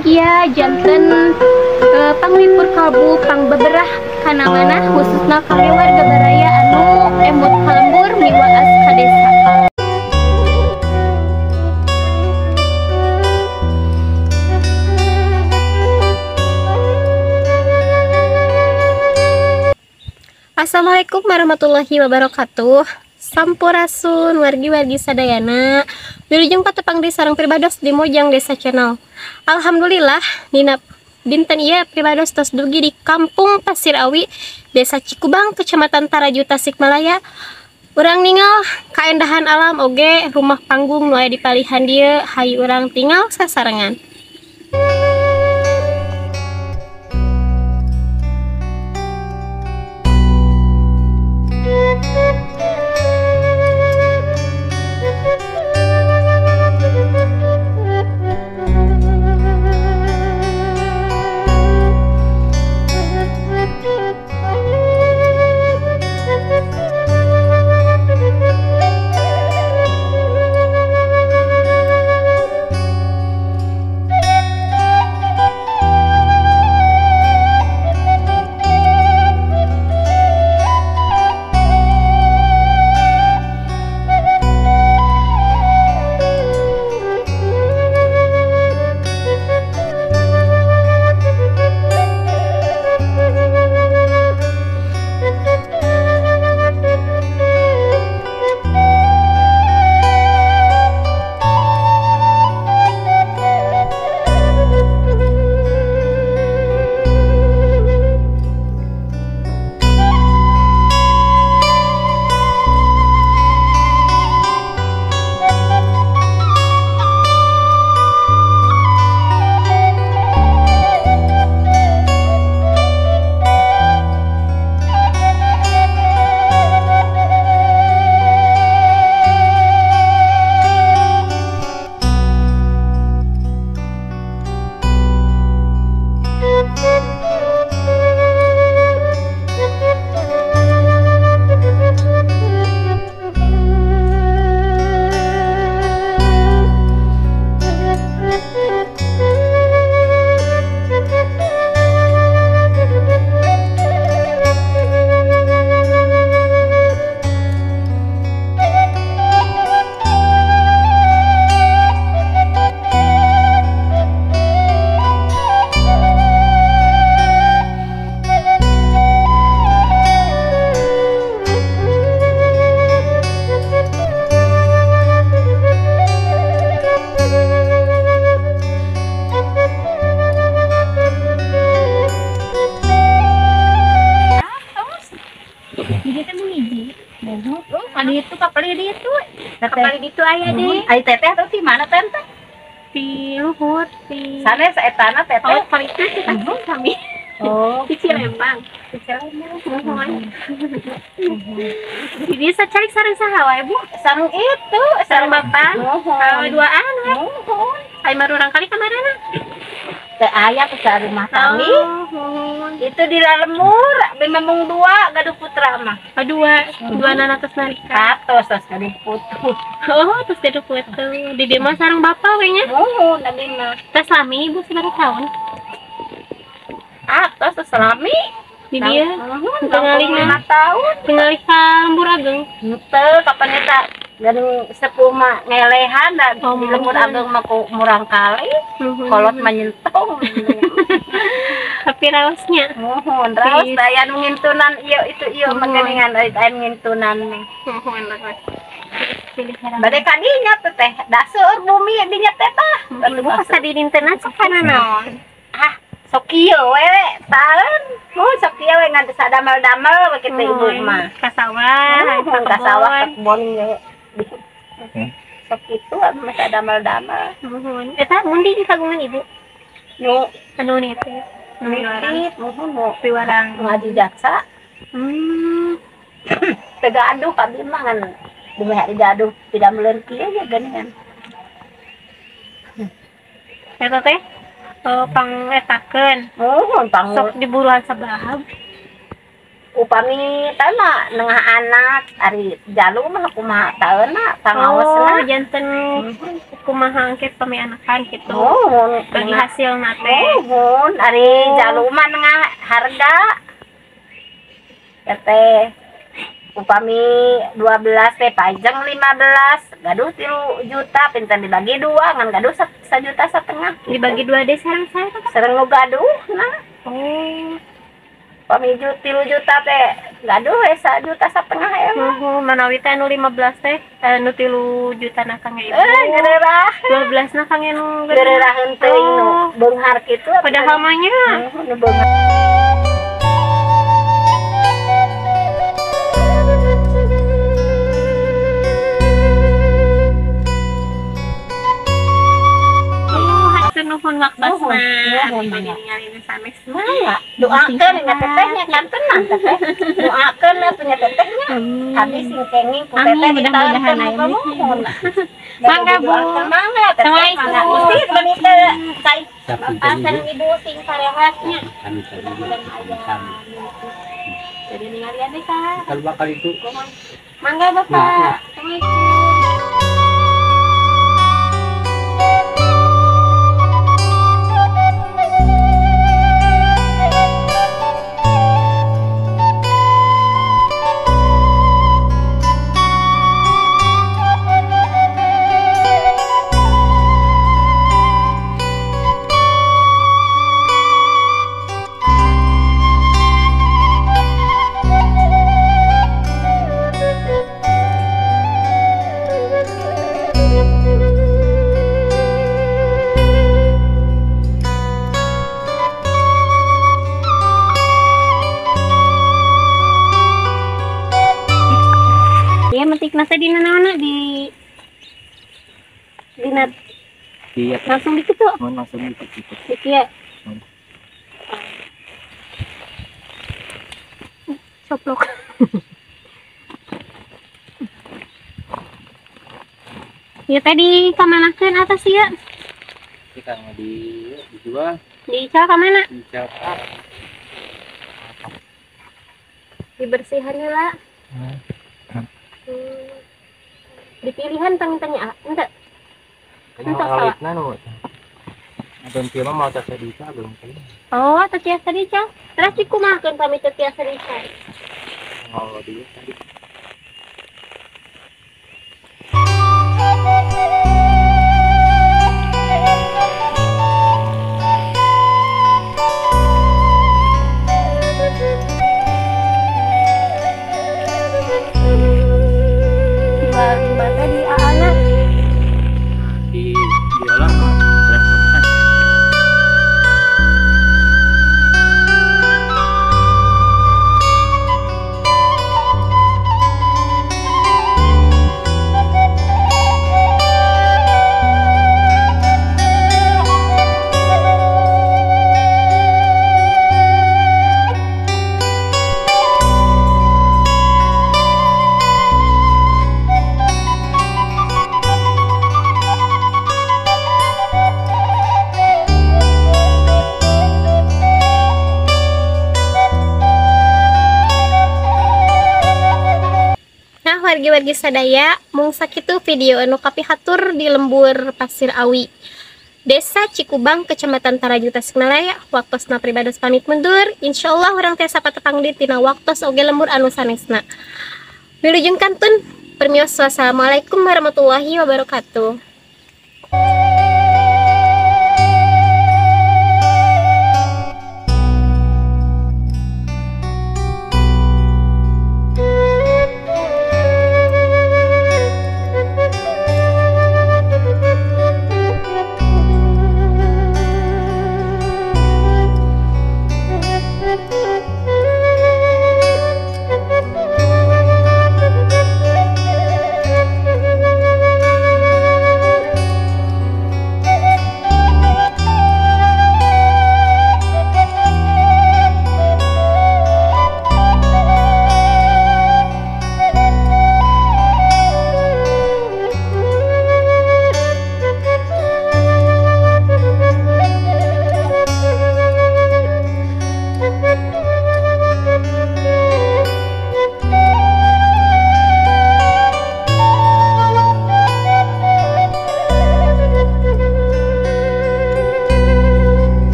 Mugia janten panglipur kalbu pangbeberah kana mana khususna kangge warga baraya anu emut ka lembur miwaas ka desa. Assalamualaikum warahmatullahi wabarakatuh. Sampurasun wargi-wargi sadayana. Wilujeng patepang di sareng pribados di Mojang Desa Channel. Alhamdulillah dina dinten ieu pribados tos dugi di Kampung Pasir Awi, Desa Cikubang, Kecamatan Taraju, Tasikmalaya. Urang ningal kaendahan alam oge rumah panggung nu aya di palihan dieu, hayu urang tinggal sasarengan. Itu ayah deh. Ai teteh atau di mana tante? Di luhur, di sanes etana teteh. Oh, palita kita kami. Oh, di Cilembang. Di Cilembang. Muhun. Di desa calik sareng saha wae, Bu? Sareng itu, sareng bapak. Muhun. Duaan we. Muhun. Ai marurang kali ka marana? Teu aya ke rumah kami. Oh, itu di lemur, memang dua gaduh putra mah. Oh, dua anak tos nalika. Atos tos gaduh putu. Oh, tos gaduh putu. Di dieu mah sareng bapak we nya. Muhun abi mah. Tos lami ibu sabaraha taun? Atos tos lami. Di dieu tingali 5 tahun. Tingali ka lembur ageng. Henteu kapan eta gaduh sepuh mah ngelehan da di lembur ageng mah ku murang kali. Kolot mah nyentong. Tapi raosnya. Muhun raos daya nu ngintunan ieu itu ieu mah geuningan euy aya ngintunan. Muhun raos. Bade ka dinya teh da seueur bumi dinya teh tah. Ibu asa didintenan sok kana naon? Ah, sok kieu we taeun. Mun sok kieu we ngan sadamel-damel we kitu ibu mah. Ka sawah, ka sawah ka kebon ye. Sok kitu abdi mah sadamel-damel. Muhun. Eta mundi di kagungan ibu? Nu anu ni teh. Nu piwarang. Muhun nu piwarang ngaji jaksa. Teu gaduh abdi mah ngan dumeh gaduh pidameleun kieu ye geuningan. Eta teh pangetakeun. Muhun pang sok diburuan sabaraha? Upami teh mah nengah anak ari jalu mah kumaha taeuna pangaosna. Oh, janten kumaha engke pami anakan kitu. Muhun bagi hasilna teh. Muhun ari jalu mah nengah harga. Ya teh upami 12 teh pajeng 15 gaduh 3 juta pinten dibagi 2 ngan gaduh 1,5 juta. Dibagi 2 deh sareng saya sareng nu gaduh nah. Oh. Pami 3 juta teh gaduh we 1,5 juta ya mah. Manawi teh anu 15 teh anu 3 juta na kang ibu. Geureuh. 12 na kang nu geureuh teuing nu beunghar kitu. Padahal mah nya nu beunghar. Nuhun waktosna abdi bade ningali nu sanes. Mangga doakeun nya teteh nya kantenan teteh. Doakeun atuh nya teteh nya. Abdi sing kenging ku teteh mudah-mudahan aya. Mangga Bu. Mangga teteh. Mangga Gusti bani teh kai. Bapak sareng Ibu sing sarehat nya. Mudah-mudahan aya. Jadi ningalian deh Kak. Kalau bakal itu. Mangga Bapak. Assalamualaikum. Metik nasi di mana-mana di iya. Langsung dikit tuh. Langsung dikit. Dikit ya. Coplok. Ya tadi kamanakeun atas ya? Kita mau dijual. Dijual kamana? Dijual. Dibersihan lah. Dipilihan tanya-tanya enggak. Enggak salah. Nu. Abang kieu mah mau tiasa dica belum kali. Oh, teu tiasa dica. Terus dikumahakeun pami teu tiasa dica? Oh, dia tadi. Di anak di diolah beras. Wargi-wargi sadaya mung sakitu video anu kapihatur di lembur Pasir Awi, Desa Cikubang, Kecamatan Taraju, Tasikmalaya. Waktosna pribados pamit mundur. Insyaallah urang tiasa patepang di tina waktos oge lembur anu sanesna. Wilujeng kantun permios, wassalamualaikum warahmatullahi wabarakatuh.